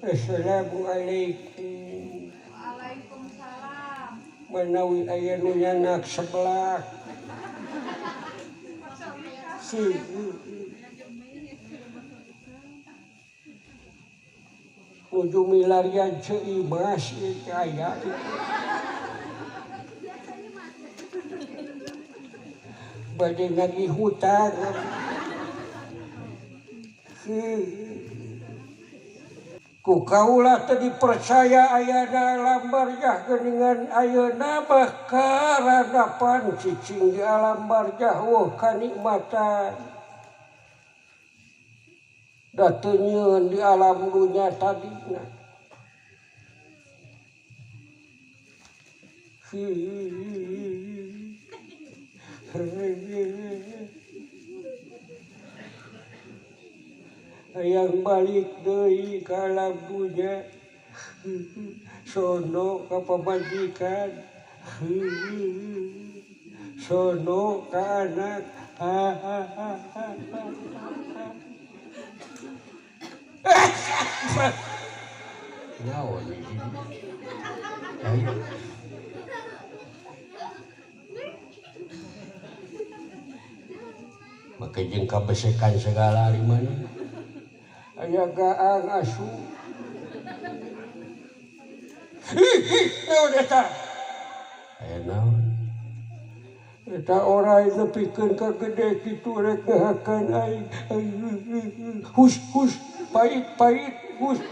Assalamualaikum. Waalaikumsalam. Manawi aya nu nyanak sebelah. Nuju milarian ceu Imas ieu aya. Bade nagih hutang. Ku kaula teu dipercaya ayana alam barzah geuningan ayeuna mah karanapan cicing di alam barzah weuh kanikmatan. Da teu nyieun di alam dunya tadina. Hayang balik deui ka alam dunya, sono ka pamajikan, sono ka anak. Naon ieu? Ayo. Make jeung kabesekan segala ari mana? Aya gaang asu. Naon eta? Aya naon? Eta orai nepikeun ka gede kitu rek ngahakan aing. Hus hus pait pait hus.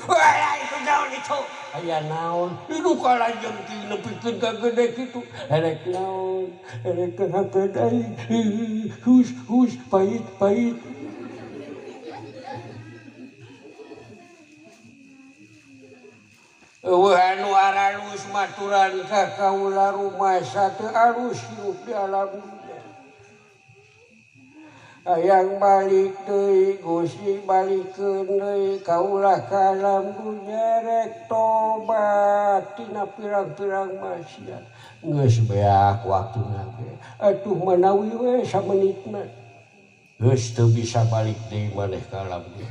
Wah, itu naon itu? Aya naon? Itu kalajeng ti nepikeun ka gede kitu. Rek naon? Rek ngahakan aing. Hus hus pait pait. Eueuh anu aralus maturan ka kaula rumasa teu alus hirup di alam dunya. Hayang balik deui Gusti balikeun deui kaula ka alam dunya rek tobat tina pirang-pirang maksiat. Geus beak waktuna ge. Atuh manawi we samenitna. Geus teu bisa balik deui maneh ka alam dunya.